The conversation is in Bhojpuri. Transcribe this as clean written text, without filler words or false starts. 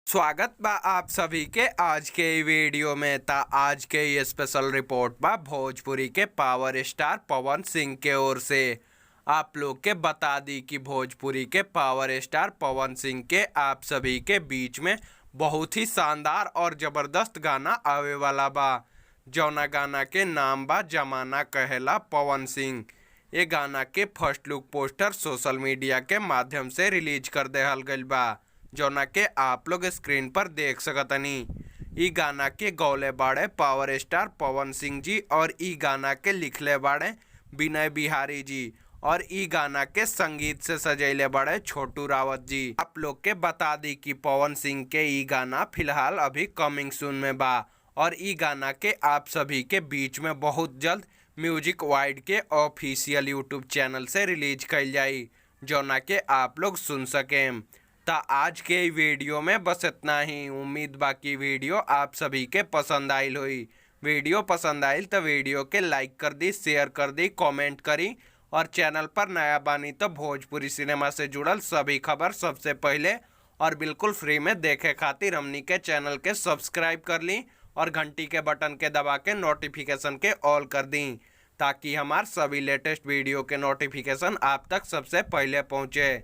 स्वागत बा आप सभी के आज के इ वीडियो में। ता आज के ये स्पेशल रिपोर्ट बा भोजपुरी के पावर स्टार पवन सिंह के ओर से। आप लोग के बता दी कि भोजपुरी के पावर स्टार पवन सिंह के आप सभी के बीच में बहुत ही शानदार और ज़बरदस्त गाना आवे वाला बा, जौना गाना के नाम बा जमाना कहेला पवन सिंह। ये गाना के first look poster social media के माध्यम से रिलीज कर देहल गइल बा, जौना के आप लोग स्क्रीन पर देख सकतनी। इ गाना के गौले बाड़े पावर स्टार पवन सिंह जी और इ गाना के लिखले बाड़े विनय बिहारी जी और इ गाना के संगीत से सजैले बाड़े छोटू रावत जी। आप लोग के बता दी कि पवन सिंह के इ गाना फिलहाल अभी कमिंग सून में बा और इ गाना के आप सभी के बीच में बहुत जल्द म्यूजिक वाइड के ऑफिशियल यूट्यूब चैनल से रिलीज कइल जाई, जौना के आप लोग सुन सकें। ता आज के इ वीडियो में बस इतना ही। उम्मीद बाकी वीडियो आप सभी के पसंद आइल होई। वीडियो पसंद आइल तो वीडियो के लाइक कर दी, शेयर कर दी, कमेंट करी और चैनल पर नया बानी तो भोजपुरी सिनेमा से जुड़ल सभी खबर सबसे पहले और बिल्कुल फ्री में देखे खातिर हमनी के चैनल के सब्सक्राइब कर ली और घंटी के बटन के दबा के नोटिफिकेशन के ऑल कर दी, ताकि हमार सभी लेटेस्ट वीडियो के नोटिफिकेशन आप तक सबसे पहले पहुंचे।